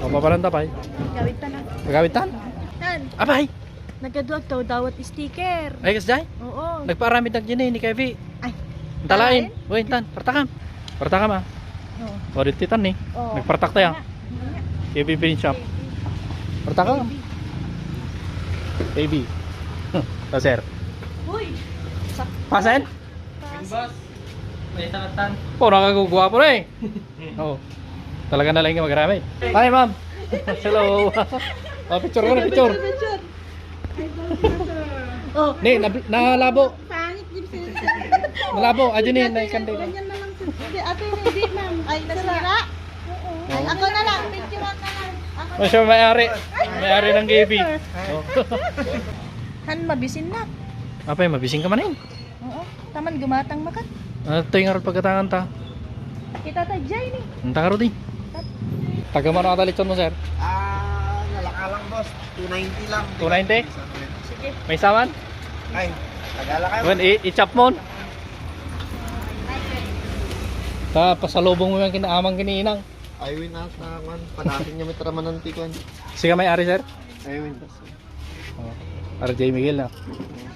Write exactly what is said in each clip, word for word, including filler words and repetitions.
Mapapalan ta pay. Gawid ta na. Gawid ta? Tan. Apay. Nagaduag taw dawat sticker. Ay, kasjay? Oo. Nagpaaramid na ni Kevin. Ay. Talain. Uy, tan. Partakam. Partakam, ah. Oo. O, dito tan ni. Oo. Nagpartak tayo. Wala. Wala. K B Print Shop. Partakam. K B. Ta, sir. Uy. Pasen? Boss. May salatan. Oh, nakagugwapo na eh. Oh. Talaga na lang yung magrami. Hi, ma'am. Hello. Oh, picture ko na, picture. Oh. Ni, nab- nalabo. Pangit din sila. Nalabo, aja ni, naikan dito. Ganyan na lang. Hindi, ate, hindi, ma'am. Ay, nasira. Oo. Ay, ako na lang, picturean na lang. Ako na. Siya may-ari. May-ari ng K B. Oh. Han, mabisin na. Apay, mabisin ka man eh. Oo, taman gumatang makat. Ah, ito yung aral pagkatangan ta. Kita ta, Jay, ni. Ang tangaro di. Taga mano ata lechon mo, sir? Ah, nalaka lang, boss. Two ninety lang. Two ninety? Sige. May saman? Ay, tagala kayo. Wen, i- i-chop mo. Ta, pasalubong mo yung kinaamang kininang. Ay, win, asa, man. Padating niya may tramanan ti, kwan. Siya may-ari, sir? Ay, win, boss. Oh. R J Miguel na.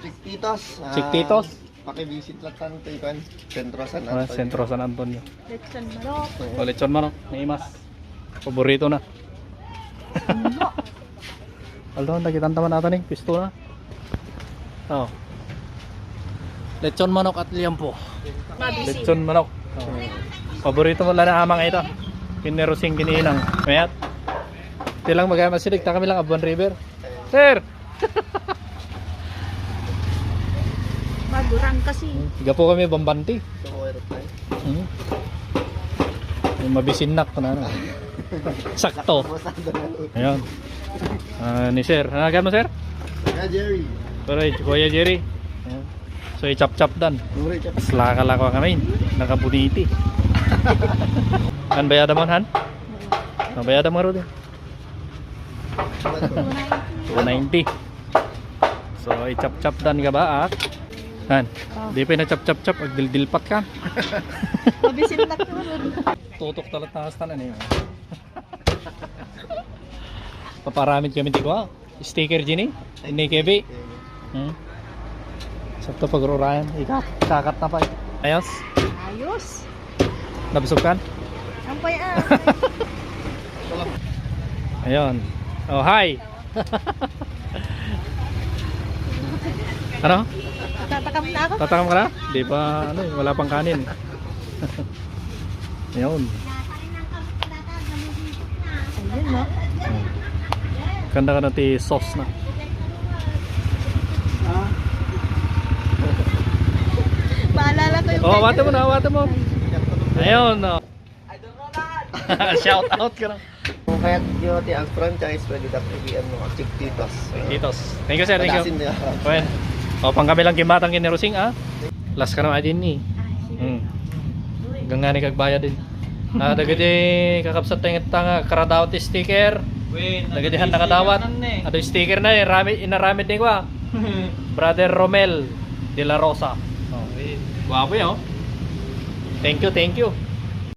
Chiquititos. Ah, Chiquititos. Pakivisit lang tan ti, kwan, Centro San Ah, Antonio. Centro San Antonio. Lechon manok. Oh, lechon manok. Naimas. Paborito na. Aldo, nakita naman ata ni, pisto na. Oh. Lechon manok at liampo. Mabisin. Lechon manok. Oh. Paborito mo lang na amang ito. Kinerosing kininang. Mayat. Tilang magaya masilig, ta kami lang Abuan River. Sir! Magurang kasi. Gapo kami bambante. Hmm. Yung mabisinnak na, ano. Sakto. Ayan. Ah, ni sir. Ano agam mo, sir? Kuya Jerry. Pero, Kuya Jerry. Ayan. So, i-chop-chop dan. Sorry, chop. Mas lakal ako kami. Nakabuniti. Kan bayada mo, han? Ang bayada mo, Rudy? Two ninety. So, i-chop-chop dan ka ba, ah? Han, di pa na chop-chop-chop, agdildilpat ka. Mabisin na ko. Tutok talat na kastan, ano yun? Paparamid kami, di ko, ah. Sticker, Jenny? Ni Kebi? Hmm? Sakto pag-urayan. Ika, kakat na pa. Ayos? Ayos. Nabusog ka? Ang pay, ah. Ayun. Oh, hi. Ano? Tatakam na ako. Tatakam ka na? Di pa, ano eh, wala pang kanin. Ayun. Ayun, no? Kanda ka na ti sauce na. Maalala ko yung Oh, awatan mo na, awatan mo. Ayun, no. Shout out ka na. Kung kaya nyo ti ang franchise, pwede ka P B M mo, Chiquititos. Chiquititos. Thank you, sir. Thank you. Padasin niya. Well, o, pang kami lang gimatang kini Rosing, ah. Last ka na, adin ni. Ah, sige. Hmm. Gangani kag bayad din. Ah, dagiti kakabsat tayo nga karadawat ti sticker. Wait, dagiti han nakadawat. Ado sticker na eh. Rami, inaramid ni kwa. Brother Romel de la Rosa. Oh. Wait. Guwapo yun, oh. Thank you, thank you.